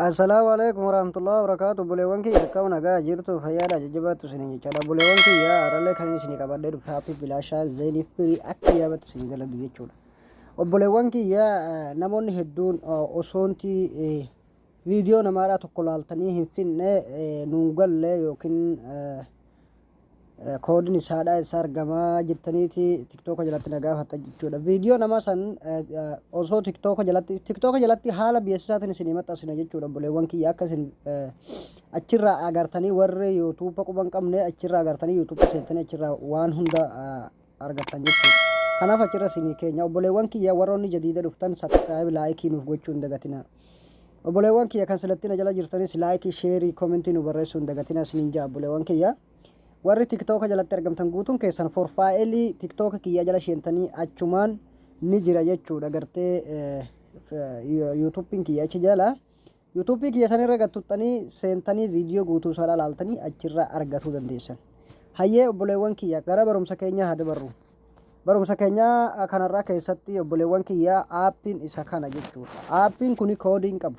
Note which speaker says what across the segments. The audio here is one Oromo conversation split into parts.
Speaker 1: Assalaamu alaikum warahmatullahi wabarakatuh. Obboleewwan kiyya, akkam nagaa jirtu? Fayyaadha, jajjabaattu isin jechaadha. Obboleewwan kiyya, har'allee kan isin qabadhee dhufe aappii bilaashaa Zainii firii akka ajaa'ibatti isin dalagu jechuudha. Obboleewwan kiyya, namoonni hedduun osoonti viidiyoo namaadhaa tokko laaltanii hin finne nuun galle yookiin koodiin isaadhaa isa argamaa jettaniiti TikToka jalatti na gaafattan jechuudha. Viidiyoo namaa san osoo TikToka jalatti haala beeksisaatiin isinii maxxansina jechuudha, obboleewwan kiyya, akka isin achirraa agartanii, warri YouTube quba hin qabne achirraa agartanii YouTube seentanii achirraa waan hunda argattan jechuudha. Kanaaf achirra isinii keenya. Obboleewwan kiyya, warroonni jadiida dhuftan subscribe, like nuuf gochuu hin dagatinaa. Obboleewwan kiyya kan silatti na jala jirtanis like, share, comment nu barreessuu hin dagatinaa isiniin ja'a, obboleewwan kiyya. Warri TikToka jalatti argamtan guutuun keessan profile TikToka kiyyaa jala seentanii achumaan ni jira jechuudha. Gartee YouTubeiin kiyya achi jala. YouTubeii kiyya sanirra gattuttanii seentanii viidiyoo guutuu isaa ilaaltanii achirraa argatuu dandeessan. Hayyee obboleewwan kiyya, gara barumsa keenyaa haa dabarru. Barumsa keenya kanarraa keessatti, obboleewwan kiyya, aappiin isa kana jechuudha. Aappiin kuni koodii hin qabu.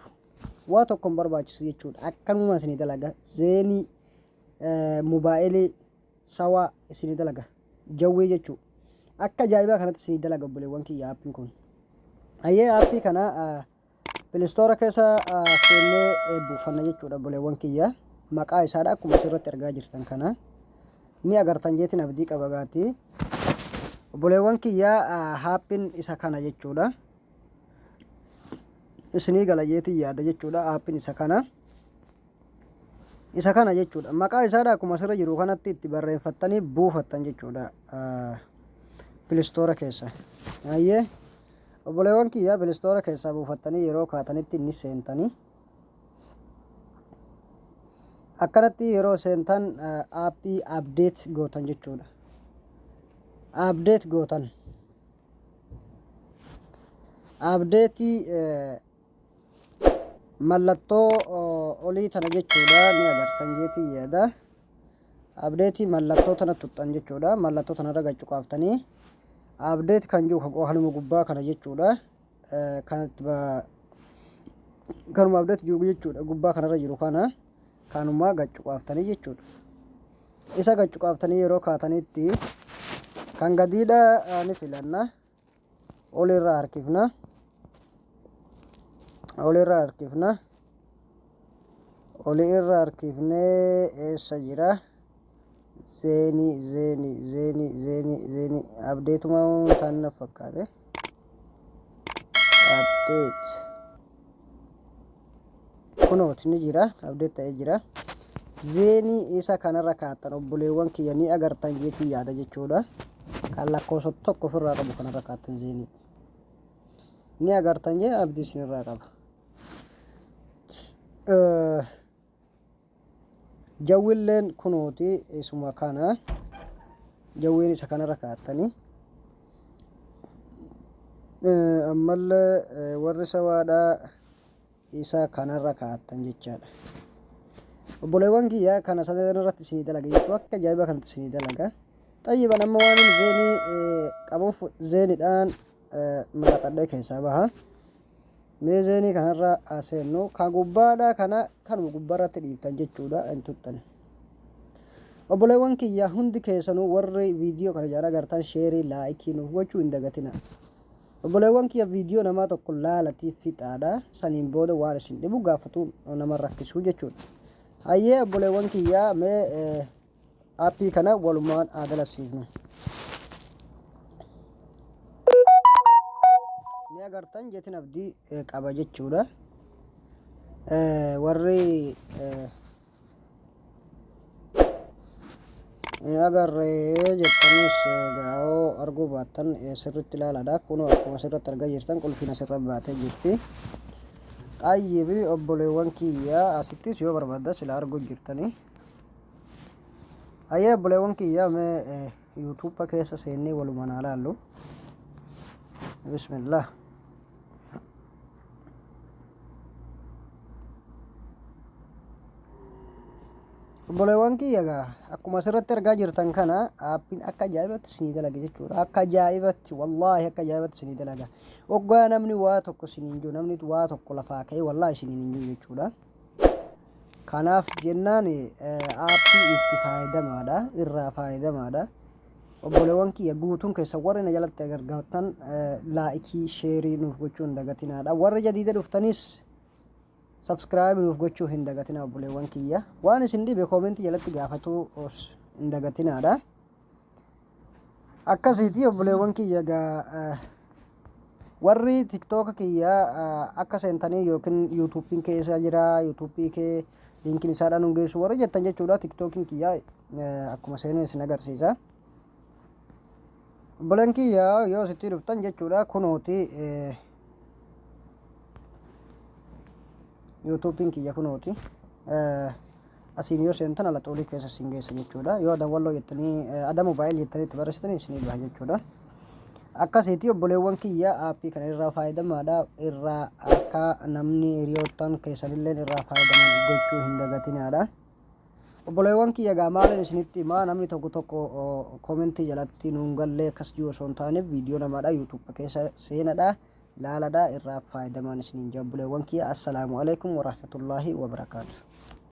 Speaker 1: Waa tokko hin barbaachisu jechuudha. Akkanuma isinii dalaga. Zeenii mobaayilii sawaa isinii dalaga. Jawwee jechuudha. Akka ajaa'ibaa kanatti isinii dalaga, obboleewwan kiyya, aappiin kun. Hayyee, aappii kana Play Store keessa seennee buufanna jechuudha, obboleewwan kiyya. Maqaa isaadha akkuma asirratti argaa jirtan kana. Ni agartan jeetiin abdii qaba gaati. Obboleewwan kiyya, aappiin isa kana jechuudha. Isinii gala jeetiin yaada jechuudha, aappiin isa kana. Isa kana jechuudha. Maqaa isaadha akkuma asirra jiru kanatti itti barreeffattanii buufattan jechuudha. Play Store keessa. Hayyee. Obboleewwan kiyya, Play Store keessaa buufattanii yeroo kaatanitti inni seentanii. Akkanatti yeroo seentan aappii update gootan jechuudha. Update gootan. Updateii mallattoo olii tana jechuudha, ni agartan jeetii yaada. Updateii mallattoo tana tuxxan jechuudha. Mallattoo tanarra gaccuqaaftanii update kan jiru kanuma gubbaa kana jechuudha. Kanatti kanuma update jiru jechuudha. Gubbaa kanarra jiru kana kanuma gaccuqaaftanii jechuudha. Isa gaccuqaaftanii yeroo kaatanitti kan gadiidha ni filanna. Olirra harkifna. Olirra harkifna. Oli irra harkifnee eessa jira? Zeenii, zeenii, zeenii, zeenii, zeenii. Updateuma tan na fakkaate. Update. Kunooti ni jira. Update ta'ee jira. Zeenii isa kanarra kaattan, obboleewwan kiyya, ni agartan jeetii yaada jechuudha. Kan lakkoofsa tokko ofirraa qabu kanarra kaattan zeenii. Ni agartan jee abdii isinirraa qaba. Jawwilleen kunooti isuma kana. Jawwiin isa kanarra kaattanii. Ammallee warri sawaadhaa isa kanarra kaattan jechaadha. Obboleewwan kiyya, kana sadan irratti isinii dalaga jechuu, akka ajaa'iba kanatti isinii dalaga. Xayyiban, amma waan inni zeenii qabuuf zeenidhaan maraxadhee keessaa baha. Mee zeenii kanarra seennu. Kan gubbaadha kana kanuma gubbaarratti dhiiftan jechuudha, hin tuxxan. Obboleewwan kiyya, hundi keessanuu warri viidiyoo kana jala agartan share, like nuuf gochuu hin dagatina. Obboleewwan kiyya, viidiyoo namaa tokko laalatii fixaadha. Saniin booda waan isin dhibu gaafatuun nama rakkisuu jechuudha. Hayyee obboleewwan kiyya, mee aappii kana walumaan haa dalasiifnu. Ni agartan jetin abdii qaba jechuudha. Warri hin agarree jettanis gaa'oo arguu baattan sirriitti ilaaladha. Kunoo akkuma asirratti argaa jirtan qulfiin asirra baatee jirti. Xayyibi, obboleewwan kiyya, asittis yoo barbaadda sila arguu jirtanii. Hayyee obboleewwan kiyya, mee YouTube keessa seennee walumaan haa laallu. Bismillah. Obboleewwan kiyya, egaa akkuma asirratti argaa jirtan kana aappiin akka ajaa'ibatti isinii dalaga jechuudha. Akka ajaa'ibatti, wallaahi akka ajaa'ibatti isinii dalaga. Waggaa namni waa tokko isiniin jiru, namni waa tokko lafaa ka'ee wallaahi isiniin hin jiru jechuudha. Kanaaf jennaan aappii itti fayyadamaadha, irraa fayyadamaadha. Obboleewwan kiyya guutuun keessa warri na jalatti argamtan like, share nuuf gochuu hin dagatinaadha. Warri jadiida dhuftanis subscribe nuuf gochuu hin dagatinaa obboleewwan kiyya. Waan isin dhibe comment jalatti gaafatuu hin dagatinaadha. Akkasiiti obboleewwan kiyya, egaa warri TikToka kiyya akka seentanii yookiin YouTubeiin keessa jira, YouTubeii kee linkiin isaadhaan nu geessu warri jettan jechuudha. TikTokiin kiyya akkuma seeneen isin agarsiisa. Obboleen kiyya, yoo sitti dhuftan jechuudha, kunooti YouTubeiin kiyya kunooti. Asiin yoo seentan ala xoolii keessa isin geessa jechuudha. Yoo Adam Walloo jettanii, Adam Mobile jettanii itti barreessitanii isinii baha jechuudha. Akkasiiti obboleewwan kiyya, aappii kana irraa fayyadamaadha. Irraa akka namni hiriyoottan keessanillee irraa fayyadaman gochuu hin dagatinaadha. Obboleewwan kiyya, gaa maaliin isinitti himaa, namni tokko tokko comment jalatti nuun gallee akkas jiru osoo hin taane, viidiyoo namaadha YouTube keessa seenadha, laaladha, irraa fayyadamaan isiniin jira obboleewwan kiyya. Assalaamu alaikum warahmatullaahi wabarakaatu.